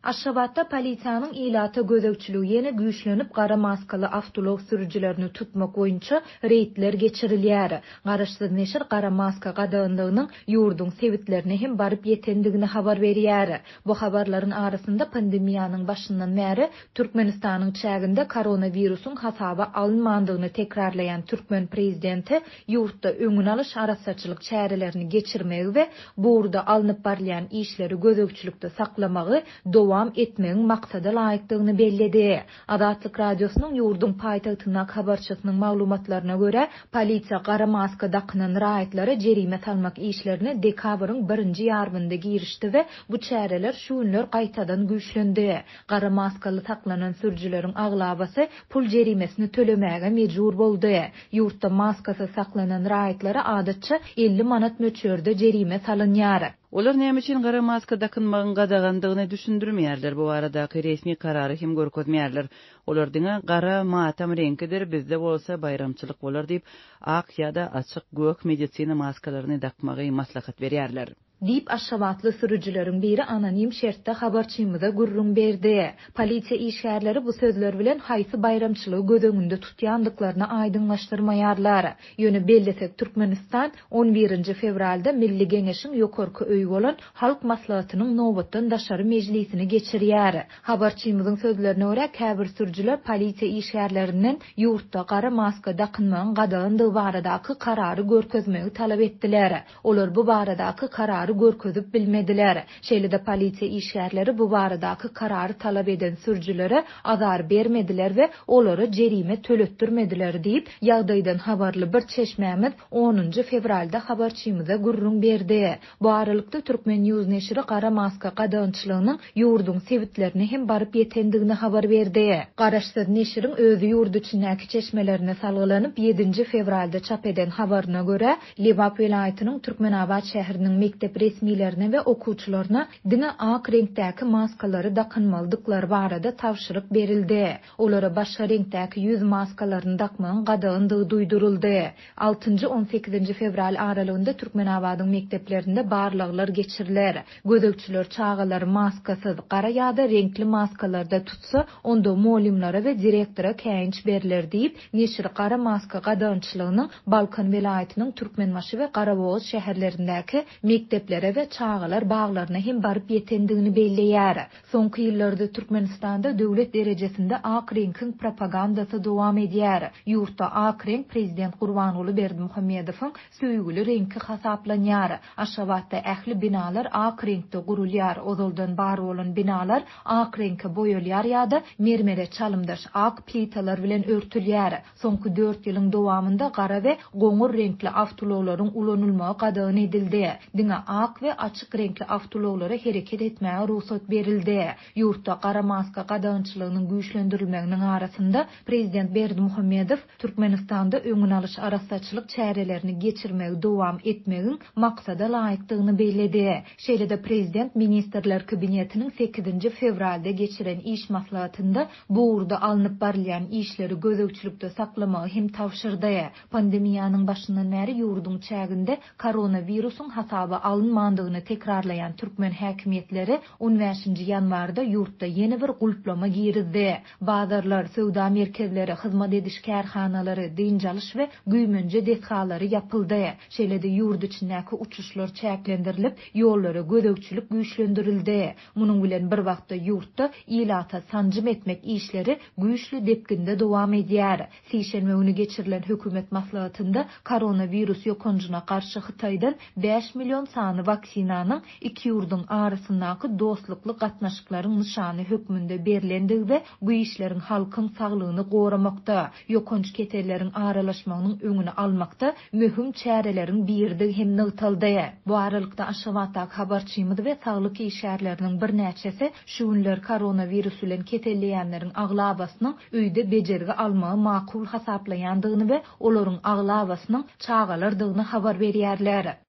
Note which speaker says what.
Speaker 1: Aşgabatda polisiýanyň ilata gözegçiligi ýene güýçlenip, gara maskaly awtoulag sürüjilerini tutmak boýunça reýdler geçirilýär. Garaşsyz neşir gara maska gadaganlygynyň ýurduň sebitlerine hem baryp ýetendigini habar berýär. Bu habarlaryň arasynda pandemiýanyň başyndan bäri Türkmenistanyň çäginde koronawirusyň hasaba alynmandygyny tekrarlaýan türkmen prezidenti ýurtda öňüni alyş arassaçylyk çärelerini geçirmegi we bu ugurda alnyp barylýan işleri gözegçilikde saklamagy dowam etmegiň maksada laýykdygyny belledi. Azatlyk Radiosynyň ýurduň paýtagtyndaky habarçysynyň maglumatlaryna görä, polisiýa gara maska dakynan raýatlara jerime salmak işlerine dekabryň birinji ýarymynda girişdi we bu çäreler şu günler gaýtadan güýçlendi. Gara maskaly saklanan sürüjileriň aglabasy pul jerimesini tölemäge mejbur boldy. Ýurtda maskasyz saklanan raýatlara adatça 50 manat möçberde jerime salynýar.
Speaker 2: Olar näme üçin gara maska dakynmagyň gadagandygyny düşündirmeýärler, bu baradaky resmi karary hem görkezmeýärler. Olar diňe gara matam reňkidir, bizde bolsa baýramçylyk bolar diýip, ak ýa-da açyk gök medisina maskalaryny dakmagy maslahat berýärler.
Speaker 1: Diýip, aşgabatly sürüjileriň biri anonim şertde habarçymyza gürrüň berdi. Polisiýa işgärleri bu sözler bilen haýsy baýramçylygy göz öňünde tutýandyklaryny aýdyňlaşdyrmaýarlar. Ýöne bellesek, Türkmenistan on birinji fewralda Milli Geňeşiň ýokarky öýi bolan Halk Maslahatynyň nobatdan daşary mejlisini geçirýär. Habarçymyzyň sözlerine görä, käbir sürüjiler polisiýa işgärlerinden ýurtda gara maska dakynmagyň gadagandygy baradaky karary görkezmegi talap etdiler. Olar bu baradaky karary görkezip bilmediler. Şeýle-de polisiýa işgärleri bu baradaky karary talap eden sürüjilere azar bermediler we olara jerime töletdirmediler diýip, ýagdaýdan habarly bir çeşmämiz onunjy fewralda habarçymyza gürrüň berdi. Bu aralykda, Turkmen. News neşiri gara maska gadagançylygynyň ýurduň sebitlerine hem baryp ýetendigini habar berdi. Garaşsyz neşiriň özi ýurt içindäki çeşmelerine salgylanyp, ýedinji fewralda çap eden habaryna görä, Lebap welaýatynyň Türkmenabat şäheriniň mekdep resmilerine we okuwçylaryna diňe ak reňkdäki maskalary dakynmalydyklary barada tabşyryk berildi. Olara başga reňkdäki ýüz maskalaryny dakmagyň gadagandygy duýduryldy. Altynjy, on sekizinji fewral aralygynda Türkmenabadyň mekdeplerinde barlaglar geçiriler. Gözegçiler çagalary maskasyz, gara ýa-da reňkli maskalarda tutsa, onda mugallymlara we direktora käýinç berler diýip, Neşir gara maska gadagançylygynyň Balkan welaýatynyň Türkmenbaşy we Garabogaz şäherlerindäki mekdeplere we çagalar baglaryna hem baryp ýetendigini belleýär. Soňky ýyllarda Türkmenistanda döwlet derejesinde ak reňkiň propagandasy dowam edýär. Ýurtda ak reňk prezident Gurbanguly Berdimuhamedowyň söýgüli reňki hasaplanýar. Aşgabatda ähli binalar ak reňkde gurulýar, ozaldan bar bolan binalar ak reňke boýalýar ýa-da mermere çalymdaş ak plitalar bilen örtülýär. Soňky dört ýylyň dowamynda gara we goňur reňkli awtoulaglaryň ulanylmagy gadagan edildi. Diňe ak we açyk reňkli awtoulaglara hereket etmäge rugsat berildi. Ýurtda gara maska gadagançylygynyň güýçlendirilmeginiň arasynda, prezident Berdimuhamedow Türkmenistanda öňüni alyş arassaçylyk çärelerini geçirmegi dowam etmegiň maksada laýykdygyny belledi. Şeýle-de prezident Ministrler Kabinetiniň sekizinji fewralda geçiren iş maslahatynda bu ugurda alnyp barylýan işleri gözegçilikde saklamagy hem tabşyrdy. Pandemiýanyň başyndan bäri ýurduň çäginde koronawirusyň hasaba alynmandygyny tekrarlaýan türkmen häkimiýetleri on bäşinji ýanwarda ýurtda ýene bir gulplama girizdi. Bazarlar, söwda merkezleri, hyzmat ediş kärhanalary, dynç alyş we güýmenje desgalary ýapyldy. Şeýle-de ýurt içindäki uçuşlar çäklendirilip, ýollara gözegçilik güýçlendirildi. Munuň bilen bir wagtda ýurtda ilata sanjym etmek işleri güýçli depginde dowam edýär. Sişenbe güni geçirilen hökümet maslahatynda koronawirus ýokanjyna garşy Hytaýdan bäş million sany waksinanyň iki ýurduň arasyndaky dostlukly gatnaşyklaryň nyşany hökmünde berlendigi we bu işleriň halkyň saglygyny goramakda, ýokanç keselleriň aralaşmagynyň öňüni almakda möhüm çäreleriň biridigi hem nygtaldy. Bu aralykda, Aşgabatdaky habarçymyz we saglyk işgärleriniň birnäçesi şu günler koronawirus bilen keselleýänleriň aglabasynyň öýde bejergi almagy makul hasaplaýandygyny we olaryň aglabasynyň çagalardygyny habar berýärler.